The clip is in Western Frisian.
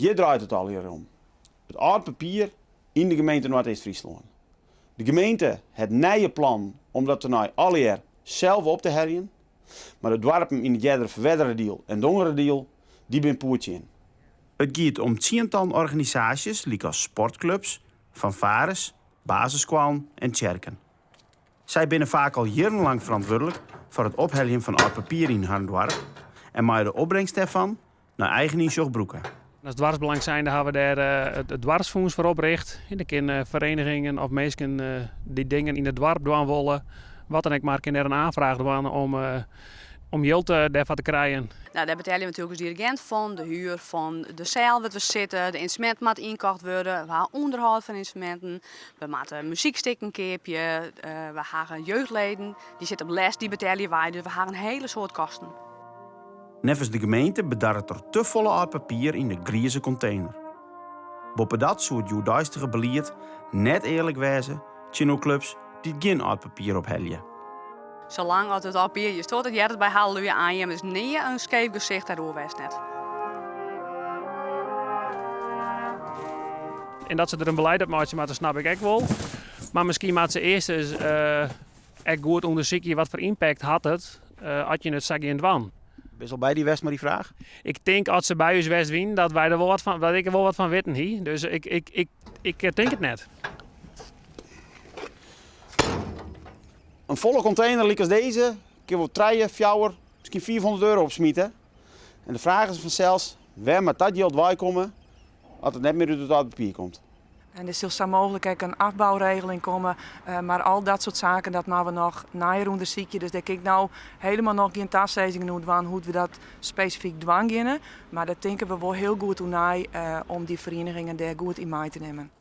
Hjir draait it allegear om. It âld papier yn de gemeente Noardeast-Fryslân. De gemeente hat nije plannen om dat tenei allegear sels op te heljen. Mar de doarpen yn it eardere Ferwerderadiel en Dongeradiel, dy binne poer tsjin. It giet om tsientallen organisaasjes lykas sportklups, fanfares, basisskoallen en tsjerken. Sy binne faak al jierrenlang ferantwurdlik foar it opheljen fan âld papier yn harren doarp en meie de opbringst dêrfan nei eigen ynsjoch brûke. As doarpsbelang zijnde hawwe we dêr it doarpsfûns foar opricht. Dêr kinne ferenigingen of minsken dy't dingen yn it doarp dwaan wolle, wat dan ek mar, kin dêr in oanfraach dwaan om om jild dêrfoar te krijen. Nou, dêr betelje we natuerlik as dirigint fan, de huur fan de seal wêr't we sitte, de ynstruminten moatte ynkocht wurde, we hawwe ûnderhâld fan ynstruminten, we moatte muzykstikken keapje, we hawwe jeugdleden, dy sitte op les, dy betelje wy, dus we hawwe in hiele soad kosten. Neffens de gemeente bedarret der te folle âld papier yn de grize kontener. Boppedat soe it hjoeddeistige belied net earlik wêze tsjinoer klups dy't gjin âld papier ophelje. Salang as it âld papier hjir stiet, it heart it by Halleluja Anjum, is nea in skeef gesicht dêroer west net. En dat se der in beleid op meitsje moatte, snap ik ek wol. Mar miskien moatte se earst ris ek goed ûndersykje wat foar ympakt hat it as je it sa gean dwaan. Bist al by dy west mei dy fraach? Ik tink as se by ús west wienen dat wy der wol wat fan, dat ik der wol wat fan witten hie. Dus ik, ik, ik, ik tink it net. In folle kontener lykas dizze kin wol trije, fjouwer, miskien 500 euro opsmite. En de fraach is fansels, wêr moat dat jild weikomme as it net mear út it âld papier komt? En der sil sa mooglik ek in afbouregeling komme. Mar al dat soart saken dat moatte we noch neier ûndersykje. Dus dêr kin ik no helemaal noch gjin tasizzingen oer dwaan hoe't we dat spesifyk dwaan geane. Mar dêr tinke we wol hiel goed oer nei om dy ferienigingen dêr goed yn mei te nimmen.